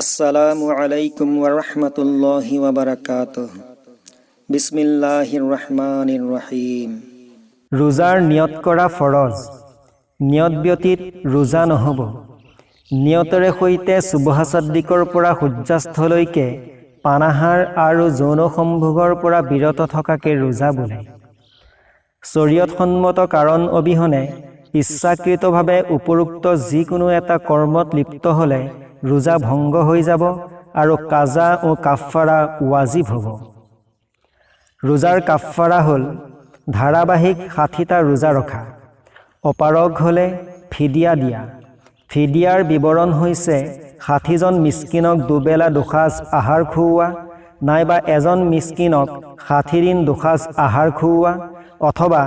আসসালামু আলাইকুম ওয়া ৰাহমাতুল্লাহি ওয়া বাৰাকাতুহ। বিসমিল্লাহিৰ ৰহমানিৰ ৰহিম। ৰোজাৰ নিয়ত কৰা ফৰজ। নিয়ত ব্যতীত ৰোজা নহ'ব। নিয়তেৰে সৈতে চুবহ চাদ্দিকৰ পৰা সূৰ্যাস্তলৈকে পানাহাৰ আৰু যৌন সম্ভোগৰ পৰা বিৰত থকাকে ৰোজা বোলে। চৰিয়তসন্মত কাৰণ অবিহনে ইচ্ছাকৃতভাৱে উপৰোক্ত যিকোনো এটা কৰ্মত লিপ্ত হ'লে ৰোজা ভংগ হৈ যাব আৰু কাজা ও কাফাৰা ৱাজিব হ'ব। ৰোজাৰ কাফাৰা হ'ল ধাৰাবাহিক 60টা ৰোজা ৰখা, অপাৰগ হ'লে ফিদিয়া দিয়া। ফিদিয়াৰ বিৱৰণ হৈছে 60জন মিছকিনক দুবেলা দুসাঁজ আহাৰ খুওৱা, নাইবা এজন মিছকিনক 60 দিন দুসাঁজ আহাৰ খুওৱা, অথবা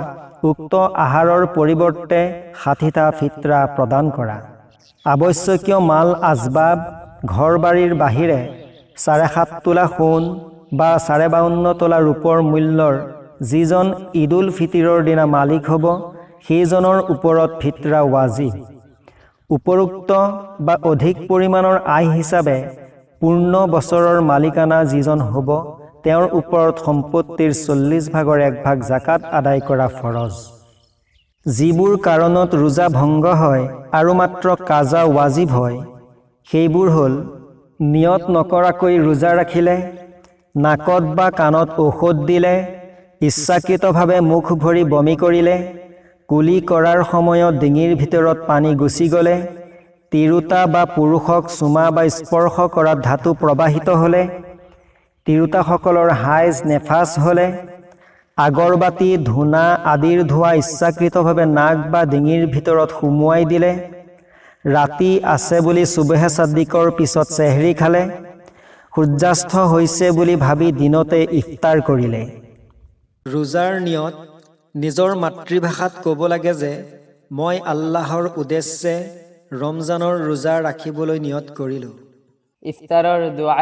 উক্ত আহাৰৰ পৰিৱৰ্তে 60টা ফিত্ৰা প্ৰদান কৰা। আৱশ্যকীয় মাল আচবাব, ঘৰ বাৰীৰ বাহিৰে 7.5 তোলা সোণ বা 52.5 তোলা ৰূপৰ মূল্যৰ যিজন ঈদুল ফিতিৰৰ দিনা মালিক হ'ব, সেইজনৰ ওপৰত ফিত্ৰা ৱাজিব। উপৰোক্ত বা অধিক পৰিমাণৰ আয় হিচাপে পূৰ্ণ বছৰৰ মালিকানা যিজন হ'ব, তেওঁৰ ওপৰত সম্পত্তিৰ 40 ভাগৰ এক ভাগ জাকাত আদায় কৰা ফৰজ। যিবোৰ কাৰণত ৰোজা ভংগ হয় আৰু মাত্ৰ কাজা ৱাজিব হয়, সেইবোৰ হ'ল: নিয়ত নকৰাকৈ ৰোজা ৰাখিলে, নাকত বা কাণত ঔষধ দিলে, ইচ্ছাকৃতভাৱে মুখ ভৰি বমি কৰিলে, কুলি কৰাৰ সময়ত ডিঙিৰ ভিতৰত পানী গুচি গ'লে, তিৰোতা বা পুৰুষক চুমা বা স্পৰ্শ কৰাত ধাতু প্ৰবাহিত হ'লে, তিৰোতাসকলৰ হাইজ নেফাছ হ'লে, আগৰবাতি, ধূনা আদিৰ ধোঁৱা ইচ্ছাকৃতভাৱে নাক বা ডিঙিৰ ভিতৰত সুমুৱাই দিলে, ৰাতি আছে বুলি চুবেহে চাদ্দিকৰ পিছত চেহৰি খালে, সূৰ্যাস্ত হৈছে বুলি ভাবি দিনতে ইফতাৰ কৰিলে। ৰোজাৰ নিয়ত নিজৰ মাতৃভাষাত ক'ব লাগে যে মই আল্লাহৰ উদ্দেশ্যে ৰমজানৰ ৰোজা ৰাখিবলৈ নিয়ত কৰিলোঁ। ইফতাৰৰ দোৱা: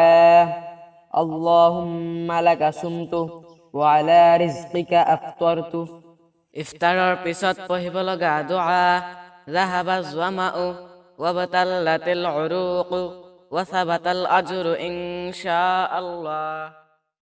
اللهم لك صمت وعلى رزقك أفطرت। ইফতাৰৰ পিছত পঢ়িব লগা দোৱা: ذهب الظمأ وابتلت العروق وثبت الأجر إن شاء الله।